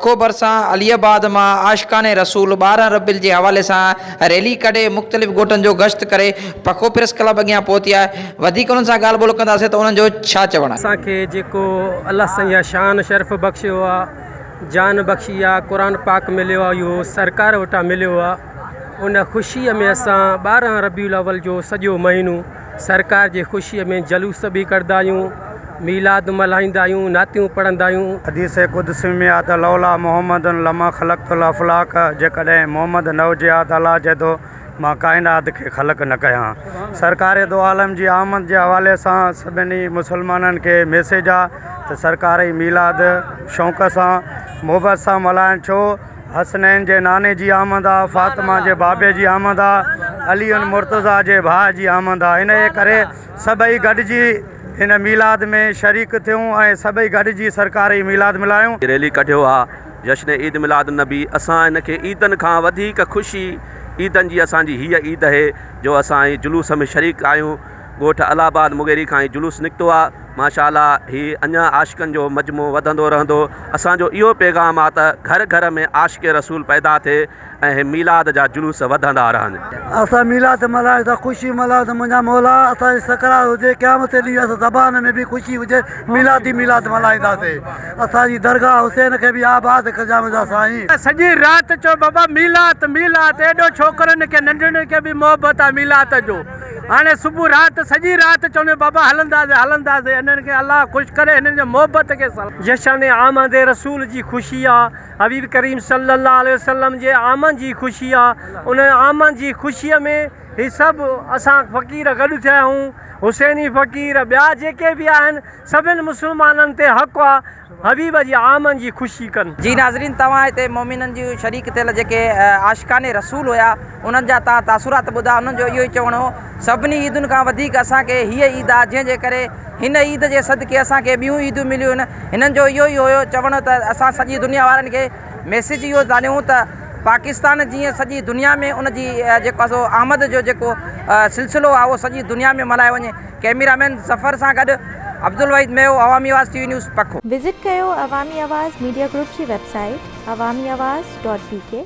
پکو ڀرسان علي آباد مان عاشقان رسول 12 ربيع جي حوالي سان ريلي ڪڍي مختلف ڳوٺن جو گشت ڪري پکو پريس ڪلب اڳيان پهتي آهي وڌيڪ انهن سان ڳالهه ٻولهه ڪنداسين ته انهن جو ڇا چوڻ آهي. اسان کي جيڪو الله سائين جا شان شرف بخشيو آ جان بخشي آ قرآن پاڪ مليو آ اهو سرڪار وٽان مليو آ ان خوشيء ۾ اسان 12 ربيع الاول جو سڄو مهينو سرڪار جي خوشيء ۾ جلوس به ڪڍندا آهيون، ميلاد ملهائيندا آهيون، نعتيون پڙهندا آهيون. حديث قدسي ۾ آ ته لولا محمد لما خلقت الافلاڪ جيڪڏهن محمد نه هجي ها ته الله چئي ٿو مان ڪائنات کي خلق نه ڪيان. سرڪار دو عالم جي آمد جي حوالي سان سڀني مسلمانن کي ميسيج آ ته سرڪار جي ميلاد شوق سان محبت سان ملهائن ڇو حسنين جي ناني جي آمد آ، فاطمه جي بابي جي آمد آ، علي المرتضيٰ جي ڀاء جي آمد آ، انهيء ڪري سڀئي گڏجي هن ميلاد ۾ شريڪ ٿيون ۽ سڀئي گڏجي سرڪار جي ميلاد ملهايون. ريلي ڪڍيو آ جشن عيد ميلاد النبي اسان هن کي عيدن کان وڌيڪ خوشي عيدن جي اسان جي هيء عيد اهي جو اسان هي جلوس ۾ شريڪ آهيون ڳوٺ الله آباد مغيري کان هي جلوس نڪتو آ ماشاء الله هي اڃا عاشقن جو مجموعو وڌندو رهندو اسان جو اهو پيغام آ ته گهر گهر ۾ عاشق رسول پيدا ٿئي ۽ هي ميلاد جا جلوس وڌندا رهن. اسان ميلاد ملهايون ٿا خوشي ملهايون ٿا منهنجا مولا اسان جي سڪرات هجي قيامت جي ڏينهن اسان زبان ۾ به خوشي هجي ميلاد ئي ميلاد ملهائينداسين اسان جي درگاهه حسين کي به آباد ڪجان منهنجا سائين. سڄي رات چئو بابا ميلاد ميلاد ايڏو ڇوڪرن کي ننڍڙن کي به محبت آ ميلاد جو. هاڻي صبح رات سڄي رات چونديون بابا هلنداسين هلنداسين هنن کي الله خوش ڪري هنن جي محبت کي سلام. جشن آمد رسول جي خوشي آ حبيب ڪريم صلي الله عليه وسلم جي آمد جي خوشي آ ان آمد جي خوشي ۾ هي سڀ اسان فقير گڏ ٿيا آهيون حسيني فقير ٻيا جيڪي به آهن سڀن مسلمانن تي حق آ حبيب جي آمد جي خوشي ڪن. جي ناظرين توهان هتي مؤمنن جي شريڪ ٿيل جيڪي عاشقان رسول هيا انهن جا توهان تاثرات ٻڌا انهن جو اهو ئي چوڻ هو سڀني عيدن کان وڌيڪ اسان کي هيء عيد آهي جنهن جي ڪري هن عيد جي صدقي اسان کي ٻيون عيدون مليون آهن هنن جو اهو ئي هيو چوڻ ته اسان سڄي دنيا وارن کي ميسيج اهو ٿا ڏيون ته پاڪستان جيئن سڄي دنيا ۾ ان جي جيڪو آهي سو آمد جو جيڪو سلسلو آهي اهو سڄي دنيا ۾ ملهايو وڃي ڪئميرا مين ظفر سان گڏ Abdulwahid Meho Awami Awaz T V news Pakho. Visit ڪيو عوامي آواز ميڊيا گروپ جي website Awami Awaz dot B K.